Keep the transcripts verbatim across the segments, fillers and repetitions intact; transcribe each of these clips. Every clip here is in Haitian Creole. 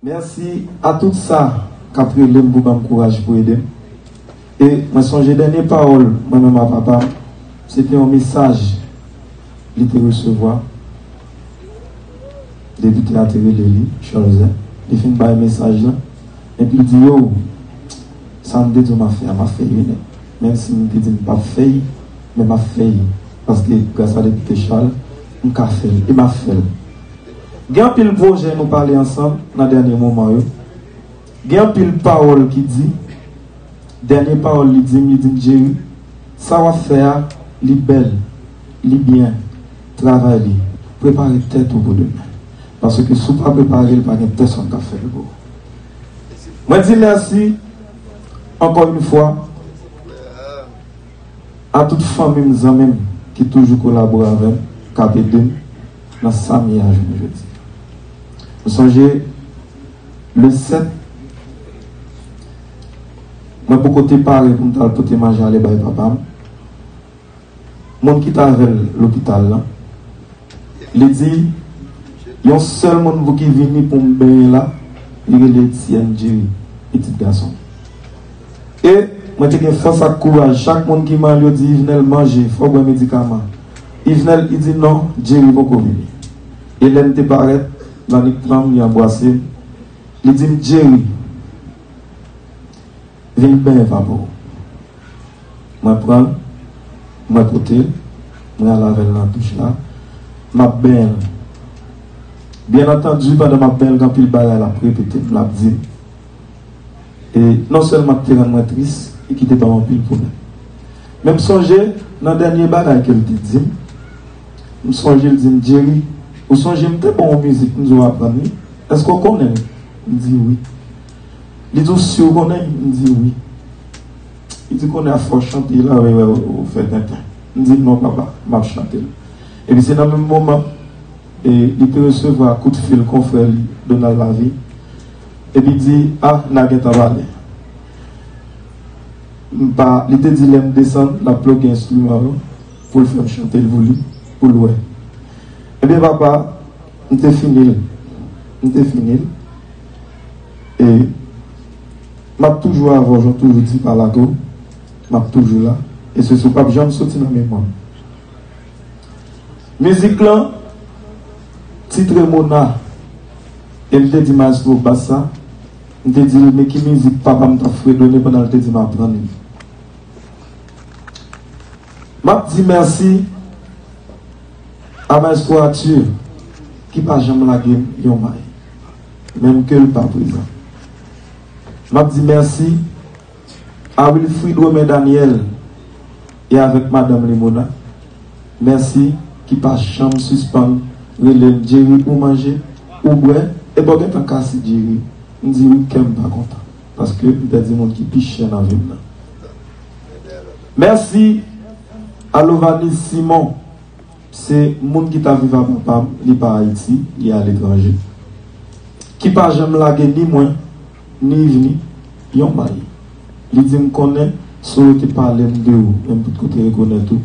Mèsi a tout sa k ap rele m pou ban m kouraj, pou ede m. E mwen sonje dènye pawòl mwen menm a papa m, se te yon mesaj li te resevwa. Depite a te rele li, Cholzè. Li fin bay mesaj lan. Epi l di, yo, sa m te di w m ap fè a, m ap fè l wi nèt. Menm si m te di m p ap fè l, men m ap fè l. Paske gras a depite Charles, m ka fè l e m ap fè l. Gen anpil pwojè nou pale ansanm nan dènye moman yo. Gen anpil pawòl ki di. Dènye pawòl li di m, li di m, Jerry, sa w ap fè a, li bèl, li byen. Travay li. Prepare tèt ou pou demen. Paske si w pa prepare l, pa gen pèsonn k ap fè l pou ou. Mwen di mèsi, ankò yon fwa, a tout fanmi m, zanmi m ki toujou kolabore avè m, k ap ede m nan sa m ye a jounen jodi. M sonje le sèt, mwen poko te pare pou m t al pote manje ale bay papa m. Moun ki t avè l lopital lan, li di, yon sèl moun pou ki vini pou m benyen la, li rele Etienne Jerry, pitit gason. E mwen te gen fòs ak kouraj. Chak moun ki mande, yo di, Yvenel, manje, fò w bwè medikaman. Yvenel, li di, non, Jerry poko vini. E lè m te parèt, nan nik plan m, li anbwase m. Li di m, Jerry, vin benyen papa w. Mwen pran l, mwen pote l, mwen al avè l nan douch la, m ap benyen l. Byen antandi, pandan m ap benyen l, gen anpil bagay l ap repete m, l ap di m. E non sèlman ki te rann mwen tris, e ki te ban m anpil pwoblèm. Men m sonje, nan dènye bagay ke l te di m, m sonje l di m, Jerry, ou sonje m te ba w yon mizik, m di w aprann li? Èske w konnen l? M di wi. Li di, ou si w konnen l? M di wi. Li di, kounye a fò w chante l, la, wè, wè, ou fè tenten. M di, non, papa, m ap chante l. Epi se nan menm moman, e, li te resevwa kout fil konfrè li, Donald Lavie. Epi di, a, n a gentan pale. M pa, li te di lè m desann, l ap ploge enstriman yo pou l fè m chante l pou li, pou l wè. Ebyen, papa, m te fini l. M te fini l. E m ap toujou avè w, jan w toujou di pa lage w. M ap toujou la. E se sou p ap janm soti nan memwa m. Mizik lan titre Mona. E m te di maestro bas la, m te di l, men ki mizik papa m t ap fredone pandan l te di m aprann li. M ap di mèsi a maestro Arthur ki pa janm lage m yon may, menm ke l pa prezan. M ap di mèsi a Wilfrid Romain Daniel e avèk madanm li Mona. Mèsi ki pa janm sispann rele m, Jerry, ou manje, ou bwè, e pa w gentan ka si Jerry. M di wi, kè m pa kontan, paske m pèdi moun ki pi chè nan vi m nan. Mèsi a Lovanie Simon, se moun ki t ap viv a papa m, li pa Ayiti, li aletranje, ki pa janm lage ni mwen, ni Yvny, yon may. Li di m konnen si w rete pale m de ou, men m potko te rekonèt ou,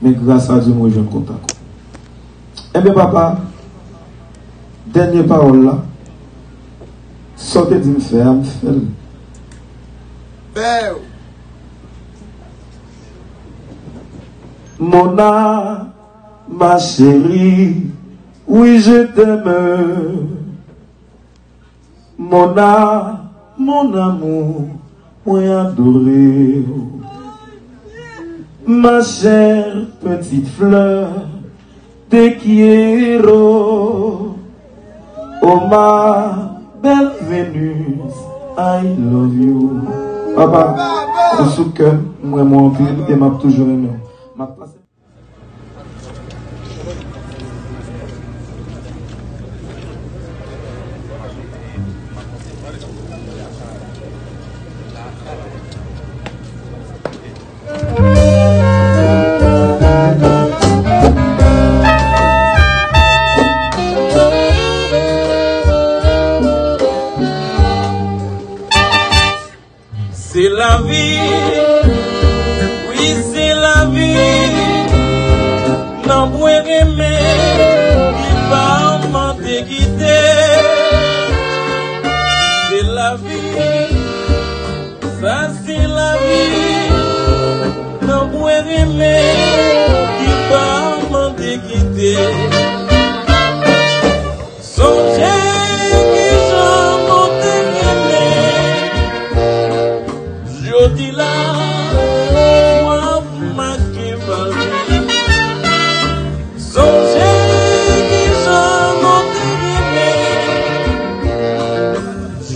men gras a Dye m rejwenn kontak ou. Enben papa, dènye pawòl la, sa w te di m fè a, m fè l. Mona, ma chérie, oui, je t'aime. Mona, mon amour, mwen adore w. Ma chère petite fleur, te quiero. Oh ma belle Vénus, I love you. Papa, ou sou kè m, m renmen w anpil e m ap toujou renmen w. M ap pase. Se lavi, wi, se lavi. Nan bwen renmen, li pa mande kite. Lavi, sa se lavi. Nan pwen renmen ki pa mande kite. Sonje kijan nou te renmen. Jodi la, w ap make mal vi. Sonje kijan nou te renmen.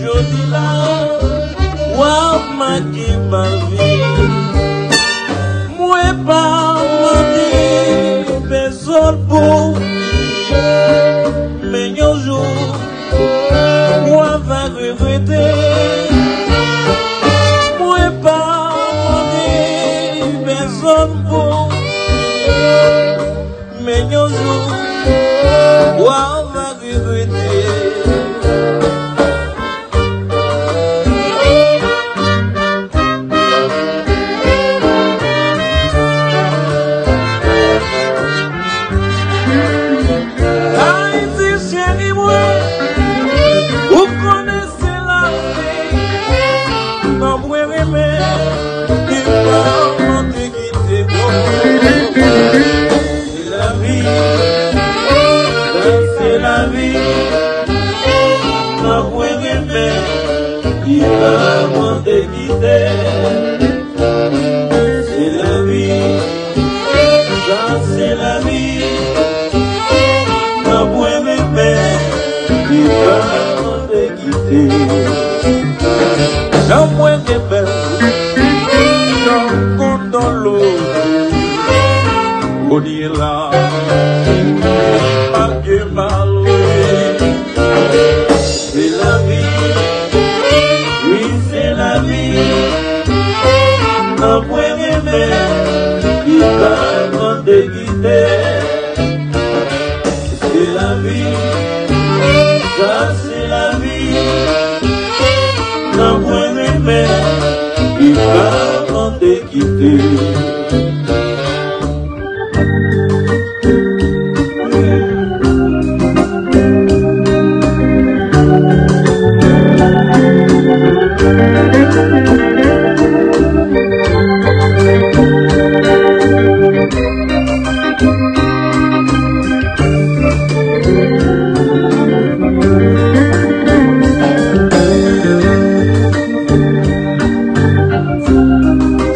Jodi la, w ap make mal vi. Mwen pa mande pèsòn pou li, men yon jou, w ap regrete. Mwen pa mande pèsòn pou li, men yon jou, w ap regrete. Ayiti cheri mwen, ou konnen se lavi. Nan pwen renmen, li pa mande kite. Se lavi, sa se lavi. Nan pwen renmen, li pa mande kite. Se lavi, sa se lavi. Nan pwen renmen, li pa mande kite. Jan mwen te bèl, jan m kontan lòt. Kounye la, m ap gen mal wi. Se lavi, wi, se lavi. Nan pwen renmen, li pa mande kite. Se lavi, sa se lavi. Nan pwen renmen, li pa mande kite.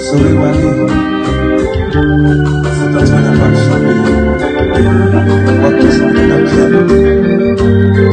Solèy w ale, se tann sa k ap ap chante. W ap tou chante n ap chante.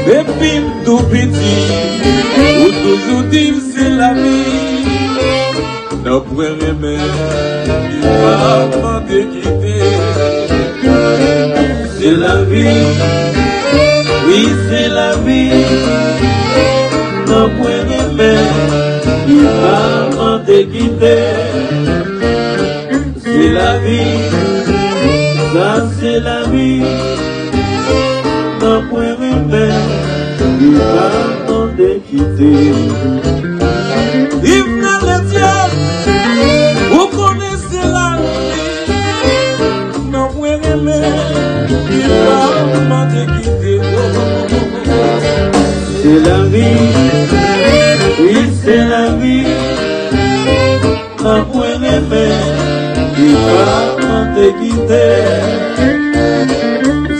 Depi m tou piti, ou toujou di m se lavi. Nan pwen renmen, li pa mande kite. Se lavi, wi, se lavi. Nan pwen renmen, li pa mande kite. Se lavi, sa se lavi. Nan pwen renmen, li pa mande kite. Li Kite,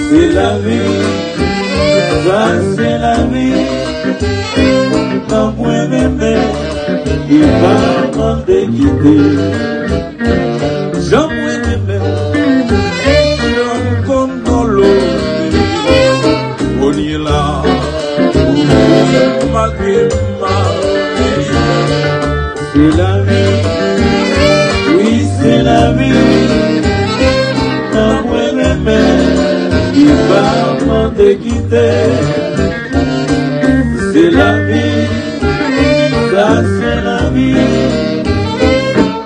se lavi, sa se lavi. Tanpri renmen, li pa mande kite. Jan mwen renmen w, jan m konn dolo. Kounye la, ou malgre m mari. Se lavi, wi, se lavi. Nan mwen renmen, li pa mande kite. Se lavi, sa se lavi.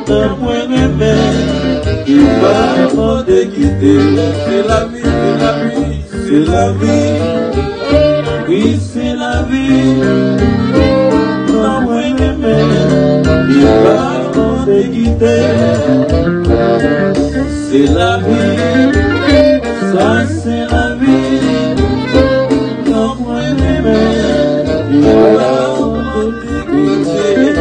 Nan mwen renmen, li pa mande kite. Se lavi, se lavi. Se lavi, wi, se lavi. Nan mwen renmen, li pa mande kite. Se lavi, sa se lavi. Nan mwen renmen, li pa mande kite. Se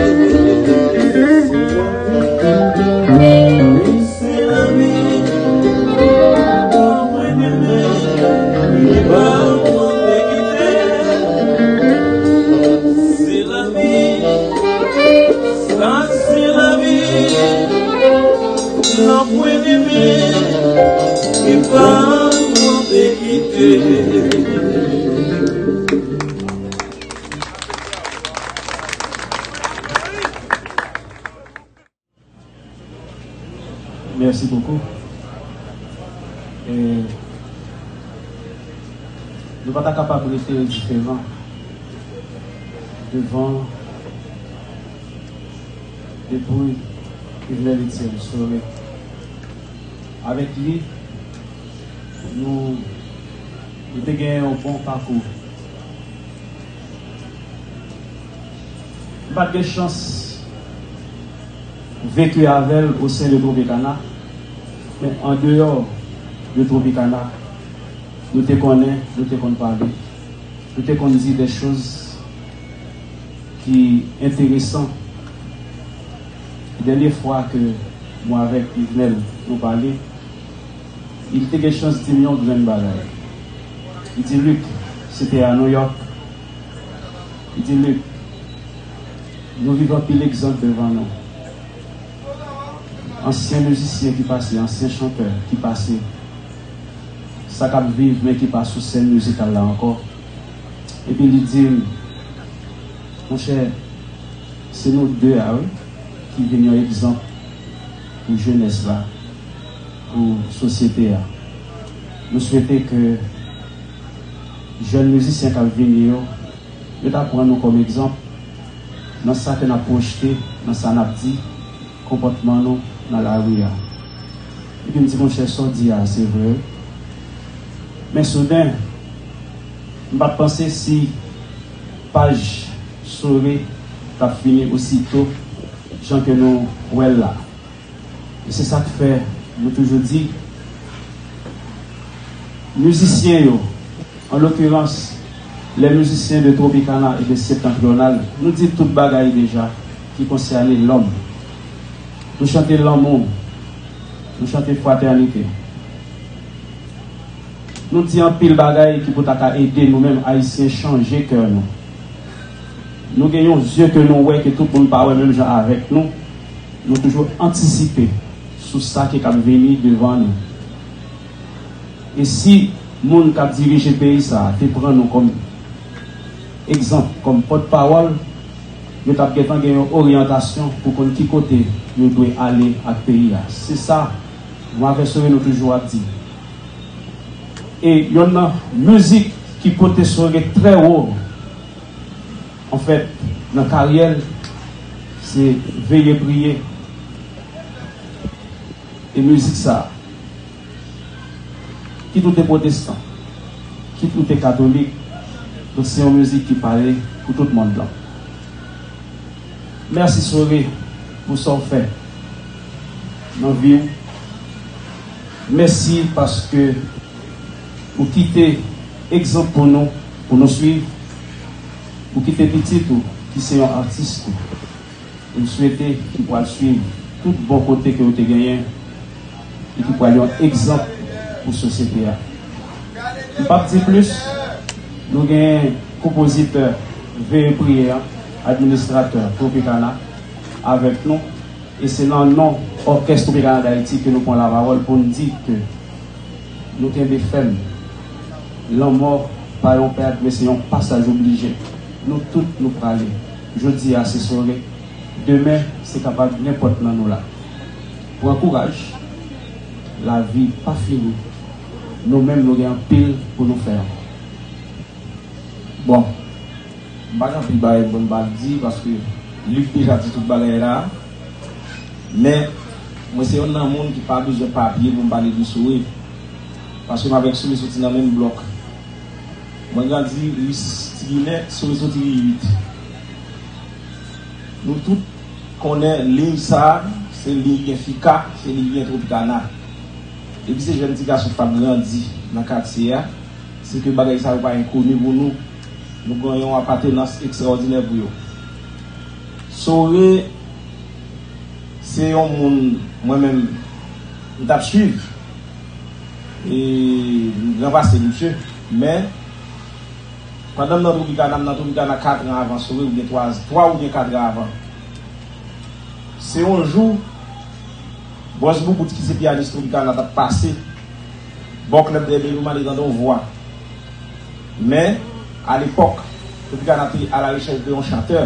lavi, wi, se lavi. Nan mwen renmen, li pa mande kite. Se lavi, sa se lavi. Nan mwen renmen, li pa mande kite. Merci beaucoup. E nou pa ta kapab rete endiferan devan depouy Yvenel Etienne Soré. Avèk li, nou, nou te genyen yon bon pakou. M pa t gen chans veki avè l o sen de Tropicana, men an deyò de Tropicana, nou te konnen, nou te konn pale, nou te konn di de choz ki enteresan. Dènye fwa ke mwen avèk Yvenel nou pale, li te gen chans di m yon grenn bagay. Li di, Luc, se te a New York. Li di, Luc, nou viv anpil egzanp devan nou. Ansyen mizisyen ki pase, ansyen chantè ki pase, sa k ap viv, men ki pa sou sèn mizikal la ankò. Epi li di m, monchè, se nou de a, wi, ki vin yon egzanp pou jenès la, pou sosyete a. Nou swete ke jèn mizisyen k ap vini yo, yo ta pran nou kòm egzanp nan sa ke n ap pwojte, nan sa n ap di, konpòtman nou nan lari a. Epi m di, monchè, sa w di a, se vre, wi. Men souden, m pa t panse si paj Soré t ap fini osito jan ke nou wè l la. E se sa k fè nou toujou di, mizisyen yo, en l'occurrence, les musiciens de Tropicana et de Septentrional, nou di tout bagay deja ki konsène lòm. Nou chante lanmou, nou chante fratènite. Nou di anpil bagay ki pou ta ka ede nou menm Ayisyen chanje kè nou. Nou gen yon zye ke nou wè ke tout moun pa wè menm jan avèk nou. Nou toujou antisipe sou sa ki k ap vini devan nou. E si moun k ap dirije peyi sa a te pran nou kòm egzanp, kòm pòtpawòl, yo t ap gentan gen yon oryantasyon pou konn ki kote yo dwe ale ak peyi a. Se sa, mwen avè Soré nou toujou ap di. E yonn nan mizik ki pote Soré trè wo, anfèt, nan karyè l, se Veye Priye. E mizik sa, kit ou te pwotestan, kit ou te katolik, donk se yon mizik ki pale pou tout mond lan. Mèsi Soré pou sa w fè nan vi w. Mèsi paske ou kite egzanp pou nou, pou nou swiv. Ou kite pitit ou ki se yon atis tou. E m swete ki pral swiv tout bon kote ke ou te genyen. e ki pral yon egzanp pou sosyete a. M p ap di plis, nou gen konpozitè Veye Priye a, administratè Tropicana, avèk nou, e se nan non òkès Tropicana Dayiti ke nou pran lapawòl pou n di ke nou kenbe fèm. Lanmò pa yon pèt, men se yon pasaj oblije. Nou tout nou prale. Jodi a se Sore, demen se kapab nenpòt nan nou la. Pran kouraj, lavi pa fini. Nou menm nou gen anpil pou nou fè ankò. Bon, m pa gen anpil bagay pou m pa di, paske Luc deja di tout bagay la. Men, mwen se yonn nan moun ki pa bezwen papye pou m pale de Sore. Paske m avèk Sore soti nan menm blòk. Mwen grandi ri Tiginen, Sore soti ri uit. Nou tout konnen liy sa, se liy Benfica, se liy Tropicana. Depi se jèn ti gason k ap grandi nan katye a, se ke bagay sa yo pa enkoni pou nou. Nou gen yon apatenans ekstraòdinè pou yo. Sore se yon moun, mwen menm, m t ap swiv. E m gran pase misye. Men, pandan m nan Tropicana, m nan Tropicana kat an avan Sore, oubyen twa, twa oubyen kat an avan. Se yon jou, Bòs Boubout ki se pyanis Tropicana t ap pase bò klèb dèyè Bèlou, m ale tande yon vwa. Men, alepòk, Tropicana te alarechèch de yon chantè,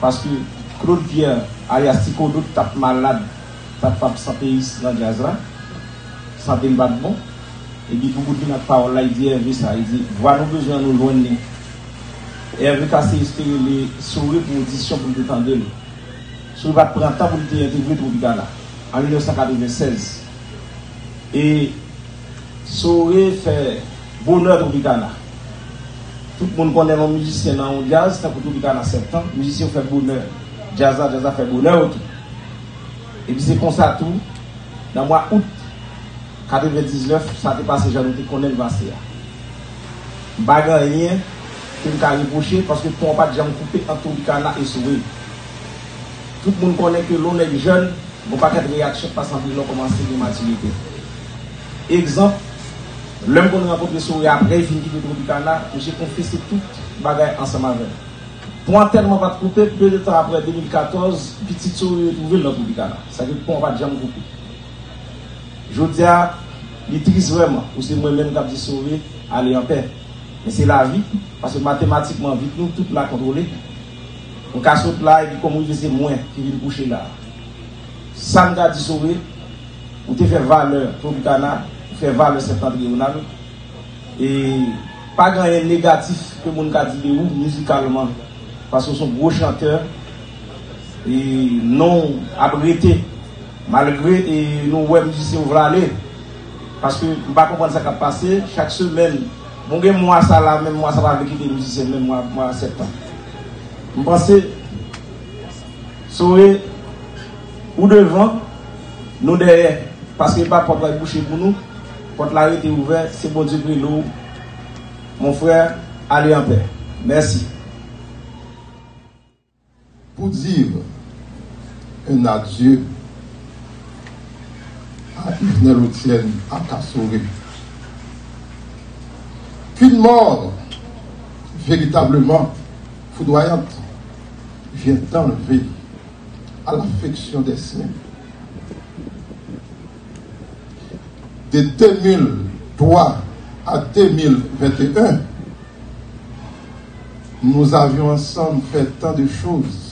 paske Claude Pierre, alyas Ti Kodot, t ap malad, t ap absan peyi nan djaz la, sante l pa t bon. Epi Boubout vin ak pawòl la, li di Ève sa, li di, vwa nou bezwen an, nou jwenn li. Ève Cassius te rele Sore pou odisyon pou l te tande l. Sore pa t pran tan pou l te entegre Tropicana an mil nèf san katrevennsèz. E Sore fè bonè Tropicana. Tout moun konnen lè yon mizisyen nan yon djaz, tankou Tropicana Septan, mizisyen yo fè bonè djaz la, djaz la fè bonè yo tou. Epi se konsa tou, nan mwa out katrevendiznèf, sa te pase jan nou te konnen l pase a. M pa gen anyen ke m ka repwoche, paske pon an pa t janm koupe ant Tropicana e Sore. Tout moun konnen ke lè w nèg jèn, gon pakèt reyaksyon k pa sanble lè w kòmanse gen matirite. Egzanp, lè m konn rankontre Sore apre l fin kite Tropicana, misye konfese tout bagay ansanm avè m. Pon an tèlman pa t koupe, pe de tan apre, de mil katòz, pitit Sore yo twouve l nan Tropicana. Sa ke pon an pa t janm koupe. Jodi a, li tris vrèman, pou se mwen menm k ap di Sore, ale anpè. Men se lavi, paske matematikman, vi nou tout la kontwole. Nou ka sot la, epi kòm w rive, se mwen ki vin kouche la. Sa m ka di Sore, ou te fè valè Tropicana, ou fè valè Septentrional. E pa gen anyen negatif ke moun ka di de ou mizikalman, paske w se yon gwo chantè, e non w ap rete, malgre e nou wè mizisyen yo vle ale, paske m pa konprann sa k ap pase, chak semèn, bon, gen mwa sa la, menm mwa sa pa vle kite mizisyen, menm mwa, mwa septanm. M panse, Sore, ou devan, nou dèyè. Paske pa pòt la bouche pou nou, pòt la rete ouvè, se Bondye k rele w, mon frè, ale anpè. Mèsi. Pour dire un adieu à Yvenel Otienne aka Sore. Qu'une mort véritablement foudroyante vient d'enlever à l'affection des siens. De deux mille trois à deux mille vingt et un, nous avions ensemble fait tant de choses.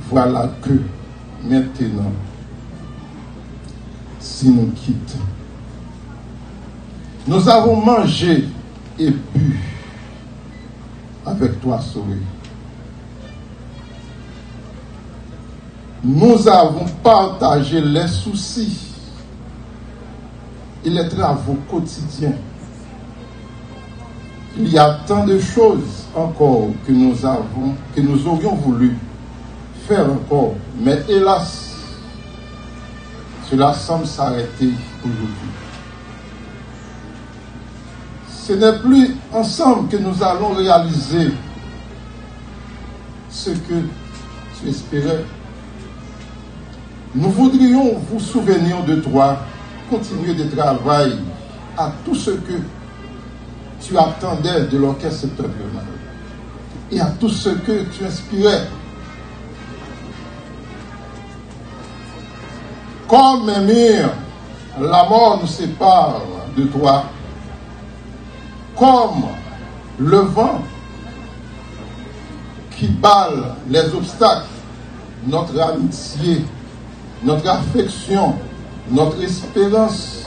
Voilà que maintenant, tu nous quittes. Nous avons mangé et bu avec toi, Sore. Nous avons partagé les soucis et les travaux quotidiens. Il y a tant de choses encore que nous avons, que nous aurions voulu faire encore, mais hélas, cela semble s'arrêter aujourd'hui. Ce n'est plus ensemble que nous allons réaliser ce que tu espérais. Nous voudrions vous souvenir de toi, continuer de travailler à tout ce que tu attendais de l'orchestre septentrional et à tout ce que tu inspirais. Comme un mur, la mort nous sépare de toi. Comme le vent qui bale les obstacles, notre amitié, notre affection, notre espérance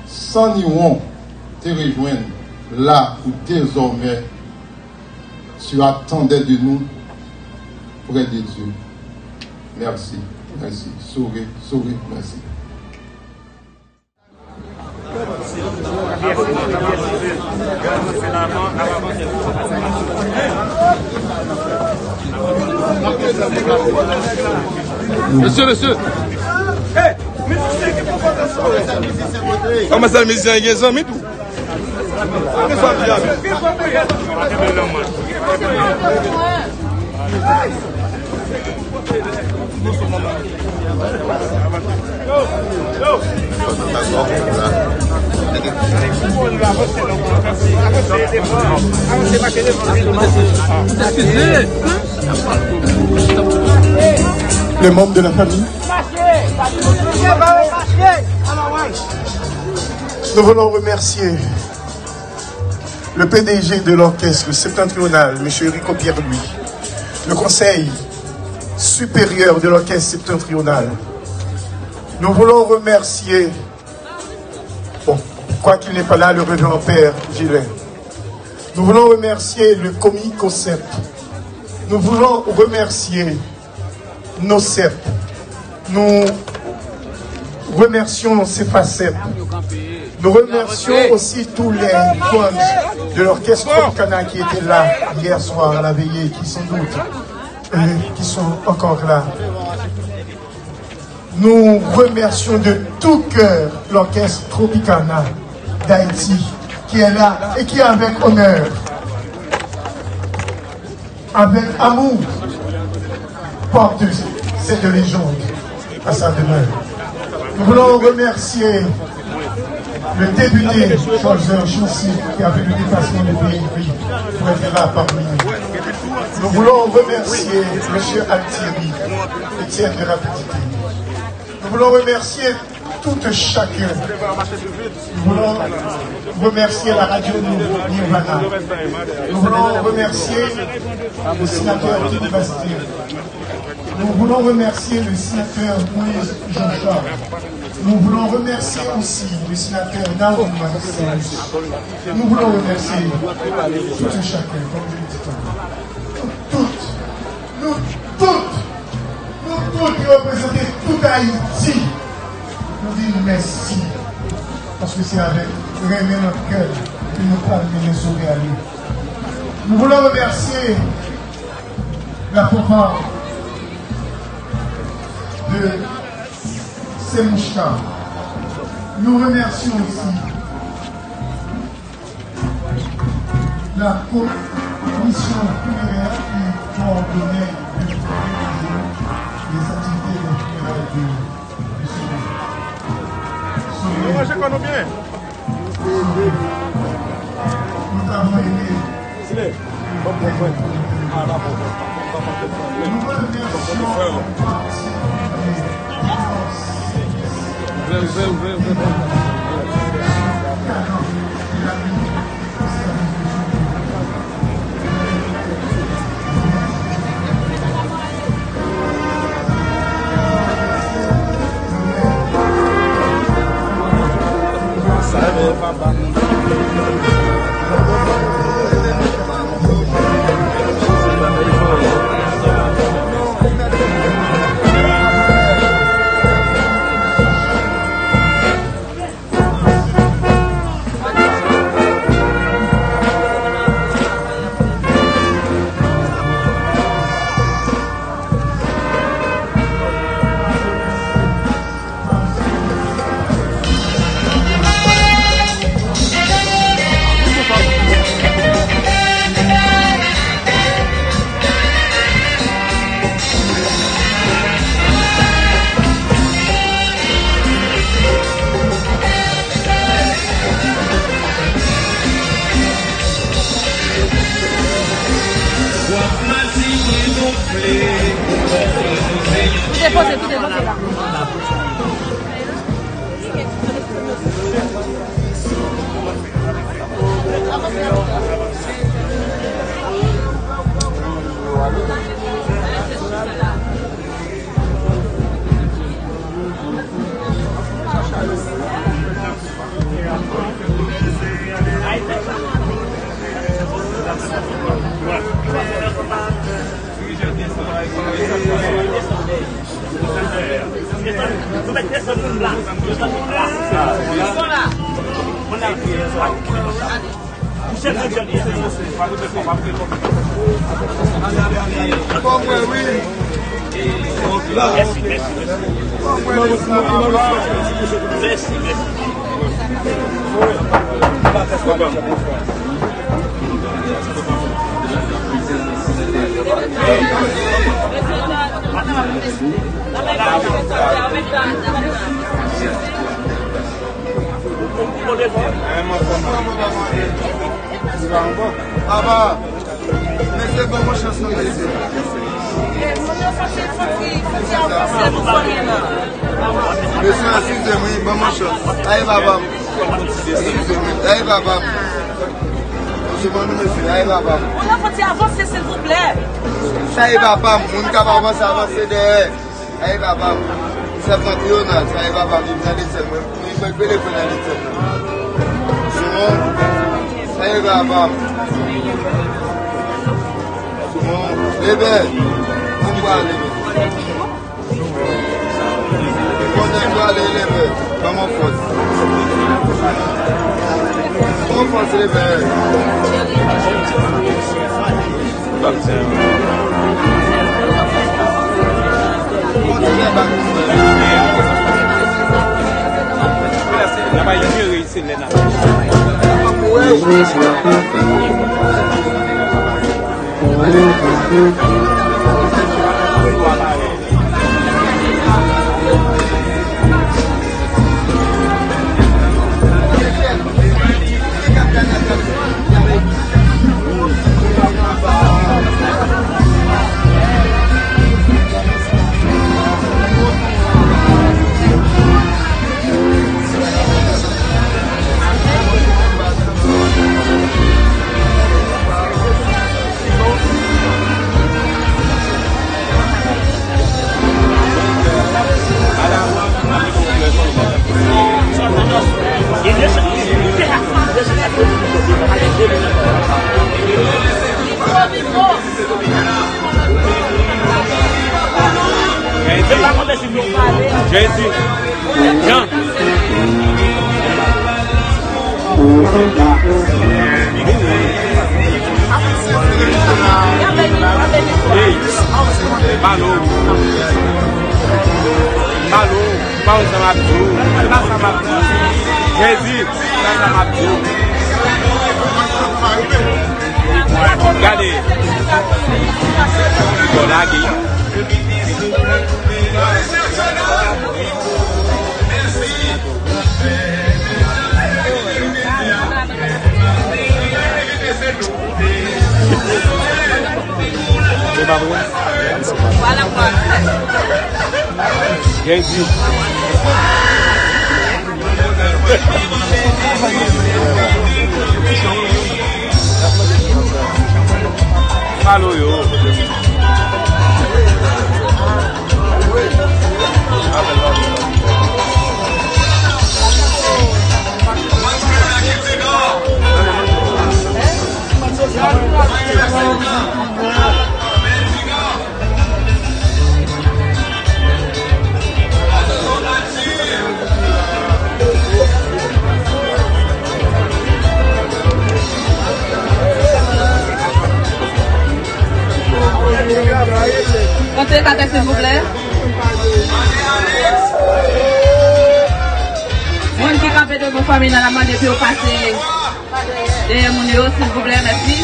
s'en iront te rejoindre là où désormais tu attendais de nous près de Dieu. Merci, merci. Sove, sove, merci. Mesye, mesye. Kòman sa, mizisyen gen zanmi tou? Les membres de la famille. Nous voulons remercier le P D G de l'orchestre septentrional, monsieur Erico Pierre-Louis, le conseil supérieur de l'orchestre septentrional. Nous voulons remercier, bon, quoiqu'il n'est pas là, le révérend père Gilles. Nous voulons remercier le commis Cosep. Nous voulons remercier Nosep. Nous remercions Cefasep. Nous remercions aussi tous les membres de l'orchestre Tropicana qui étaient là hier soir à la veillée, qui sans doute, euh, qui sont encore là. Nous remercions de tout cœur l'orchestre Tropicana d'Haïti, qui est là et qui, avec honneur, avec amour, porte cette légende à sa demeure. Nous voulons remercier le député Cholzer Chancy qui a fait le déplacement de Péguy pour être là parmi nous. Nous voulons remercier monsieur Altieri, Étienne de Rapidité. Nous voulons remercier tout chacun. Nous voulons remercier la radio Nirvana. Nous voulons remercier le sénateur Teddy Bastien. Nous voulons remercier le sénateur Moïse Jean-Charles. Nous voulons remercier aussi le sénateur Naoum Saint-Luc. Nous voulons remercier tout un chacun, comme je le dis toujours. Toutes, nou tout, nou tout ki reprezante tout Ayiti, nou di mèsi. Paske se avèk renmen nan kè ke nou pral mennen Sove Ale. Nous voulons remercier la fanfare de Semouchka. Nous remercions aussi la commission funéraire qui coordonnait les activités de funérailles de, de ce Nous manjé kò nou byen. Nous avons aimé. Sile, ban m pran fwèt. Ah, dakò. Nous remercions en particulier Ouvè, ouvè, ouvè, ouvè, bon. Poze, kite, poze la. Fò mwen, wi. Mèsi, mèsi, mèsi. Mèsi, mèsi. Papa, mesye, ban mwen chans non, mesye. Mesye, eskize m, wi, ban mwen chans. Ay, papa m. Eskize m, wi. Ay, papa m. Mesye, ban nou, mesye. Ay, papa m. Moun nan fò ti avanse, silvouplè. Sa e papa m. Moun k ap avanse, avanse dèyè. Sa e papa m. Sèman Triyonal, sa e papa m. Li nan desann mwen. Mwen, mwen, mwen, mwen nan desann nan. Simon, sa e papa m. Simon, leve. Mwen, mwen, leve. Konnen m prale leve, ban mwen fòs. Ban mwen fòs leve. Kontinye bak. N ap al jere isit lè n ap. Jezi. Jan. Hey, Malo. Malo, pa wè sa m ap di w. Se pa sa m ap di w. Jezi, se pa sa m ap di w. Gade. Bon, lage. Jezi. Palo yo. Rantre katè, silvouplè. Moun ki kanpe devan fanmi nan, n ap mande pou yo pase dèyè moun yo, silvouplè, mèsi.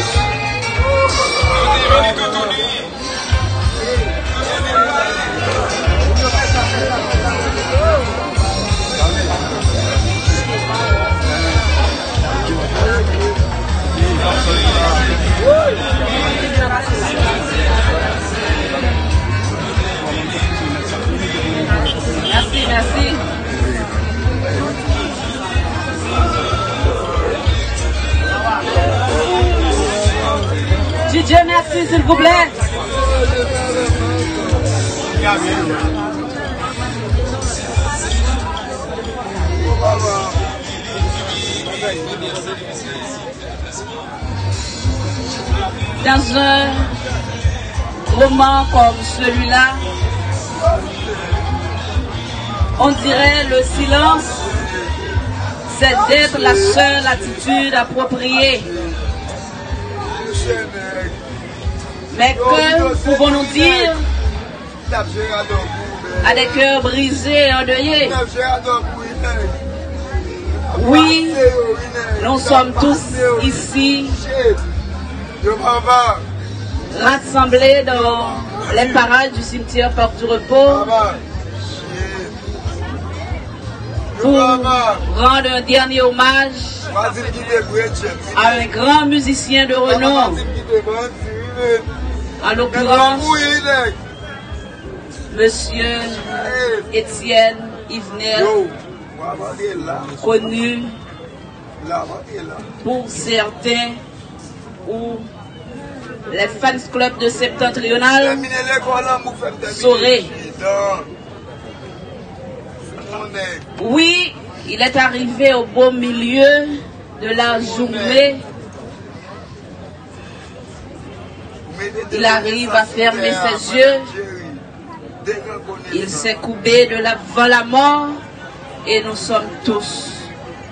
Dans un moment comme celui-là, on dirait le silence, c'est d'être la seule attitude appropriée. Mais que pouvons-nous dire à des cœurs brisés et endeuillés ? Oui, nous sommes tous ici rassemblés dans les parages du cimetière Parc du Repos pour rendre un dernier hommage à un grand musicien de renom, en l'occurrence Monsieur Étienne Yvenel, connu pour certains ou les fans club de Septentrional sauraient. Oui, il est arrivé au beau milieu de la journée. Il arrive à fermer ses yeux. Il s'est courbé devant la mort et nous sommes tous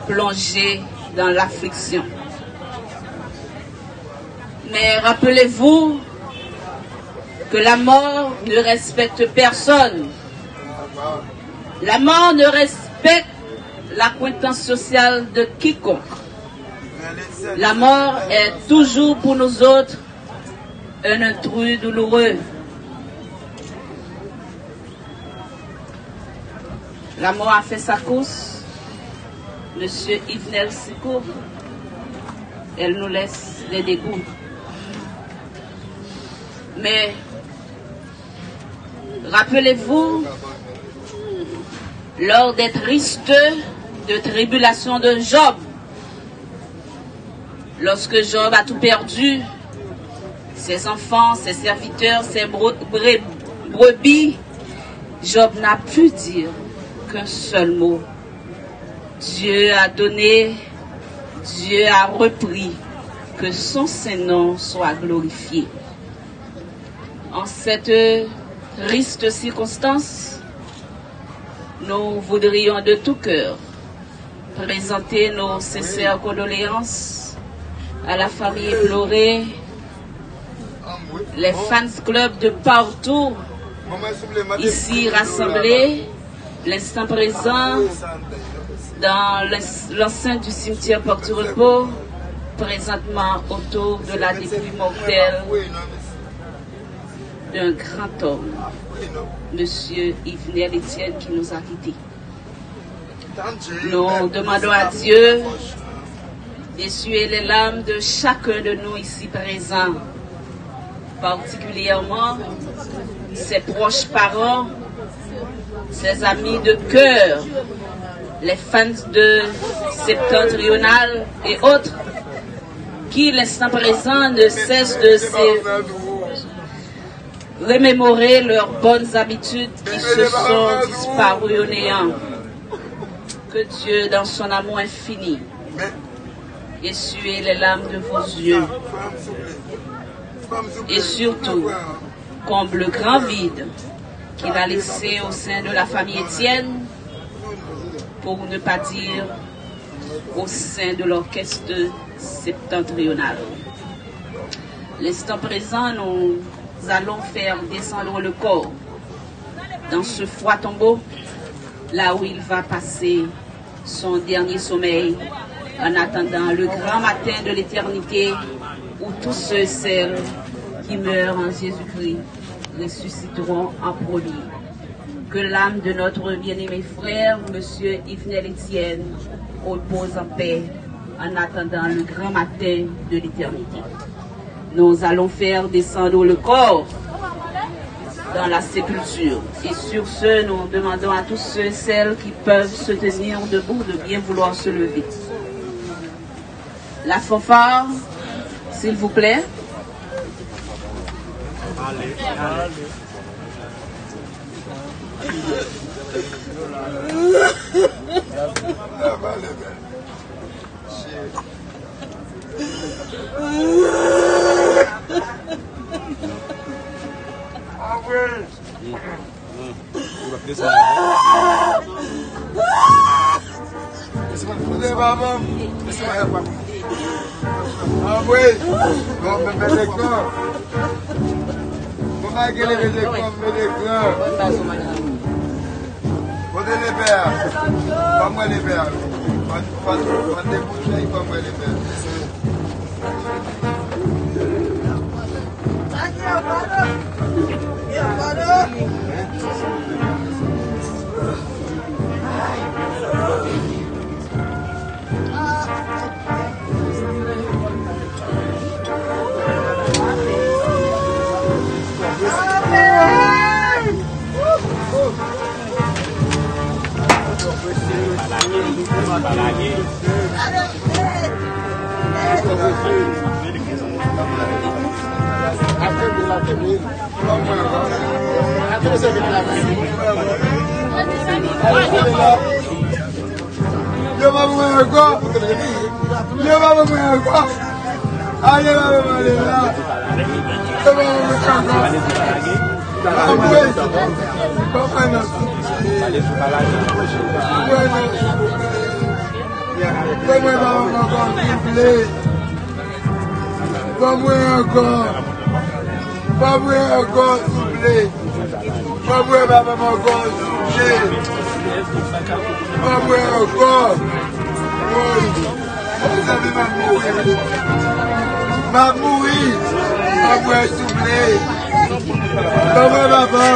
plongés dans l'affliction. Mais rappelez-vous que la mort ne respecte personne. La mort ne respecte l'acquaintance sociale de quiconque. La mort est toujours pour nous autres un intrus douloureux. La mort a fait sa course. Monsieur Yvenel se court. Elle nous laisse les dégoûts. Mais rappelez-vous, lors des tristes de tribulations de Job, lorsque Job a tout perdu, ses enfants, ses serviteurs, ses bre- bre- brebis, Job n'a pu dire qu'un seul mot. Dieu a donné, Dieu a repris, que son saint nom soit glorifié. En cette triste circonstance, nous voudrions de tout cœur présenter nos sincères condoléances à la famille éplorée, les fans club de partout ici rassemblés, l'instant présent dans l'en- l'enceinte du cimetière Porte du Repos, présentement autour de la dépouille mortelle d'un grand homme, Monsieur Yvenel Etienne, qui nous a quittés. Nous demandons à Dieu d'essuyer les larmes de chacun de nous ici présents, particulièrement ses proches parents, ses amis de cœur, les fans de Septentrional et autres, qui l'instant présent ne cessent de se remémorer leurs bonnes habitudes qui se sont disparues au néant. Que Dieu, dans son amour infini, essuie les larmes de vos yeux et surtout comble le grand vide qu'il a laissé au sein de la famille Etienne, pour ne pas dire au sein de l'orchestre septentrional. L'instant présent, nous allons faire descendre le corps dans ce froid tombeau, là où il va passer son dernier sommeil, en attendant le grand matin de l'éternité, où tous ceux et celles qui meurent en Jésus-Christ ressusciteront en premier. Que l'âme de notre bien-aimé frère, Monsieur Yvenel Etienne, repose en paix en attendant le grand matin de l'éternité. Nous allons faire descendre le corps dans la sépulture. Et sur ce, nous demandons à tous ceux et celles qui peuvent se tenir debout de bien vouloir se lever. La fanfare, s'il vous plaît. Ou pa desann avè l. Kote papa m? Anmwey! Bon, men mete kò. Bon, bagay leve de kò, mete kò. Kote lepè a? Pa mwen lepè a. Pa, pa, pa debouche, pa mwen lepè a. Yo pa mwen ankò. Yo pa mwen ankò. Aye, pa mwen ale la. Yo pa mwen ankò. Anmwey. Pa mwen nan. Anmwey, non. Ban mwen pa mwen ankò, souple. Ban mwen ankò. Ban mwen ankò, souple. Ban mwen papa m ankò, souple. Ban mwen ankò. Woy. Mezanmi, m ap mouri. M ap mouri. Ban mwen, souple. Ban mwen papa.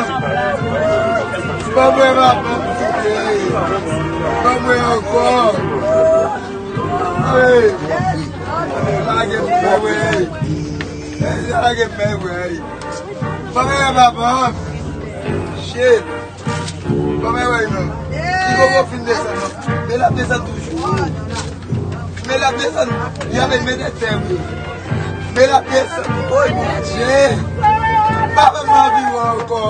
Ban mwen papa, souple. Ban mwen ankò. Hey. Lage m, wey. Lage m, wey. Ban mwen papa. Shit. Ban mwen, wey, non. Li poko fin desann, non. Men l ap desann toujou. Men l ap desann. Li ap mete tè, wi. Men l ap desann. Oy, Bondye. Papa m nan vivan ankò.